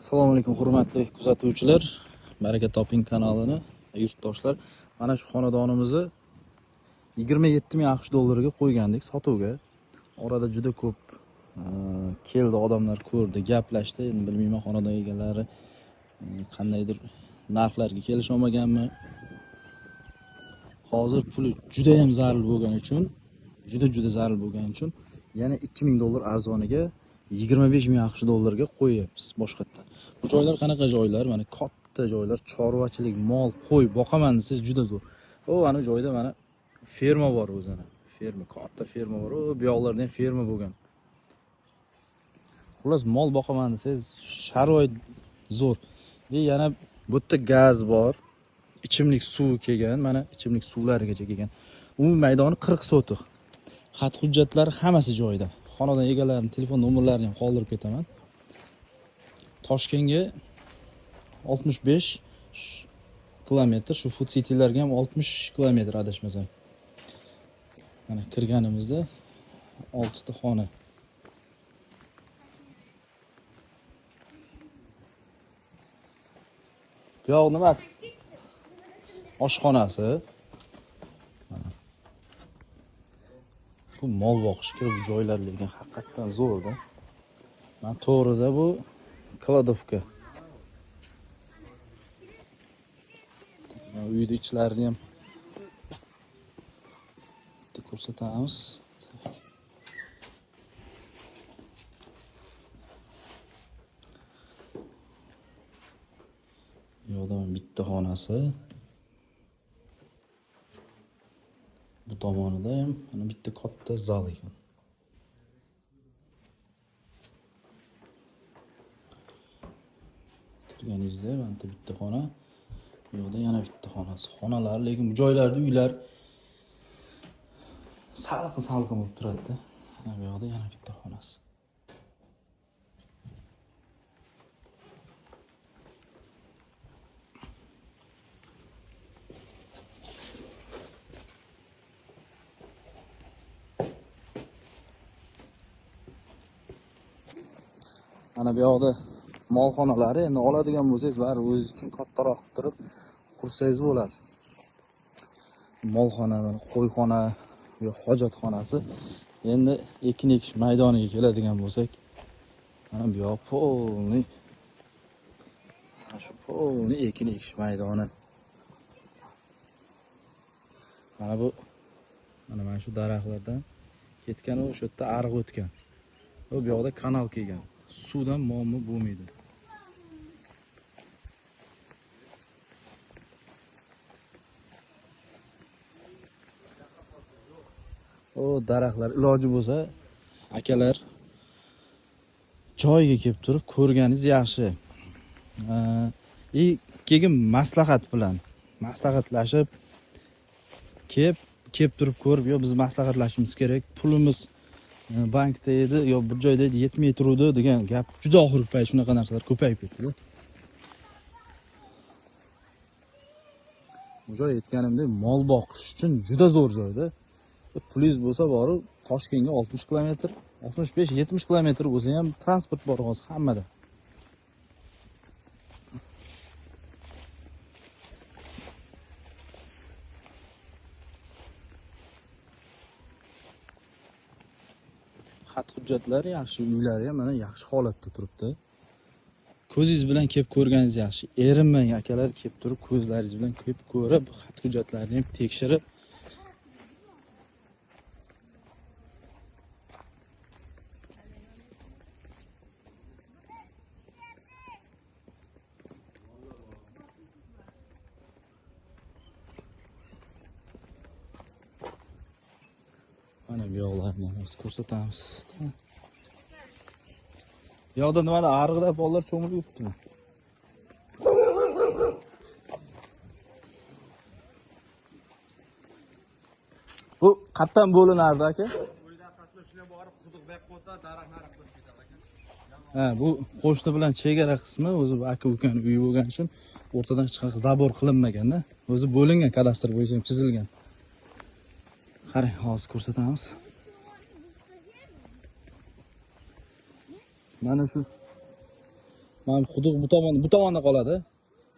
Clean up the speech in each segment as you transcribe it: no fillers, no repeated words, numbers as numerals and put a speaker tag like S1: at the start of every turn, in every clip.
S1: Assalomu alaykum hurmatli kuzatuvchilar, Baraka toping kanalini yurtdoshlar. Mana shu xonadonimizni 27 ming AQSh dollariga qo'ygandik sotuvga. Orada juda ko'p keldi, odamlar ko'rdi, gaplashdi. Endi bilmayman, xonadon egalari qandaydir narxlarga kelisha olmaganmi. Hozir puli juda ham zarur bo'lgani uchun, juda zarur bo'lgani uchun yana 2000 dollar arzoniga 25 ming AQSh dollariga qo'yyapmiz boshqatdan. Bu joylar qanaqa joylar? Mana katta joylar, chorvachilik, mol, qo'y boqaman desangiz juda zo'r. O, ana joyda mana ferma bor o'zini. Ferma, katta ferma bor. O, bu yoqlarda ham ferma bo'lgan. Xullas, mol boqaman desangiz sharoit zo'r. Ve yana bu yerda gaz bor, ichimlik suvi kelgan, mana ichimlik suvlarigacha kelgan. Umumiy maydoni 40 sotix. Xat hujjatlari hammasi joyida. Xonadon egalarining telefon nomerlarini ham qoldirib ketaman. Toshkentga 65 kilometr, shu Food Citylarga ham 60 kilometr adashmasam. Mana kirganimizda 6 ta xona. Bu yoq nima? Oshxonasi. Mana. Bu mol boqishga bu joylar lekin haqiqatdan zo'rda. Mana to'g'rida bu kladovka. Uyni ichlarini ham bitta ko'rsatamiz. Bu yoqda bitta xonasi. Bu tomonida ham mana bitta katta zal ekan. Kirganingizda mana bitta xona, bu yoqda yana bitta xonasi. Xonalar, lekin bu joylarda uylar salqin-salqin bo'lib turadi-da. Mana bu yoqda yana bitta xonasi. Mana bu yoqda molxonalari, endi oladigan bo'lsangiz, bari o'zingiz uchun kattaroq qilib turib qursangiz bo'ladi. Molxona, mana qo'yxona, bu yoq hojatxonasi. Endi ekin ekish maydoniga keladigan bo'lsak, mana bu yoq polni, mana shu polni ekin ekish maydoni. Mana bu, mana shu daraxtlardan ketgan, o'sha yerda ariq o'tgan. Bu yoqda kanal kelgan. Suvdan muammo bo'lmaydi. O daraxtlar, iloji bo'lsa akalar joyiga kelib turib ko'rganingiz yaxshi. Keyin maslahat bilan maslahatlashib kelib turib ko'rib, yo biz maslahatlashimiz kerak, pulimiz bankda edi yo bir joyda edi, yetmay turuvdi degan gap juda oxirgi payt shunaqa narsalar ko'payib ketdi. Bu joy aytganimdek mol boqish uchun juda zo'r joyda. Pulingiz bo'lsa borib Toshkentga 60 kilometr, 65-70 kilometr bo'lsa ham transport bor hozir hammada. Xat hujjatlari yaxshi, uylari ham mana yaxshi holatda turibdi. Ko'zingiz bilan kelib ko'rganingiz yaxshi. Erinmang akalar, kelib turib ko'zlaringiz bilan kelib ko'rib, xat hujjatlarini ham tekshirib. Mana bu yoqlarni ham ko'rsatamiz. Bu yoqda nimada ariqda bolalar cho'milib yuribdimi? Bu qayerdan bo'linardi aka? Ha, bu qo'shni bilan chegara qismi, o'zi bu aka ukani uyi bo'lgani uchun o'rtadan hech qanaqa zabor qilinmagan-da. O'zi bo'lingan, kadastr bo'yicha ham chizilgan. Qarang, hozir ko'rsatamiz. Mana shu Mana quduq bu tomon, bu tomonda qoladi.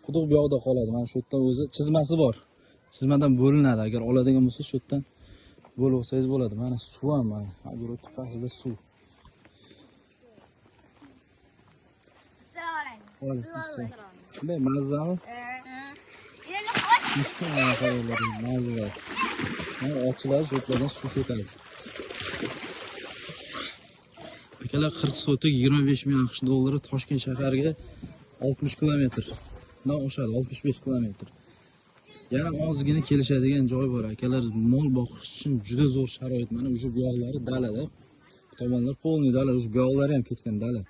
S1: Quduq bu yoqda qoladi. Mana shu yerdan o'zi chizmasi bor. Chizmadan bo'linadi. Agar oladigan bo'lsa, shu yerdan bo'lib olsangiz bo'ladi. Mana suv ham, mana огород tepasida suv.
S2: Assalomu alaykum.
S1: Alaykum assalom. Qanday, mazzami?
S2: Endi qoch.
S1: Mana qaranglar, mazza. Mana ochiladi, shu yerlardan suv ketadi. Akalar, 40 sotik 25 ming AQSh dollari, Toshkent shahariga 60 kilometr. Bundan oshadi, 65 kilometr. Yana ozgina kelishadigan joy bor akalar, mol boqish uchun juda zo'r sharoit. Mana уже bu yoqlari dalada. Bu tomonlar полный dala, уже bu yoqlari ham ketgan dala.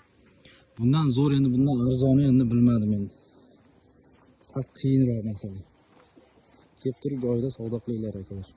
S1: Bundan zo'r endi, bundan arzoni endi bilmadim endi. Sal qiyinroq masala. Kelib turib joyida savdo qilinglar akalar.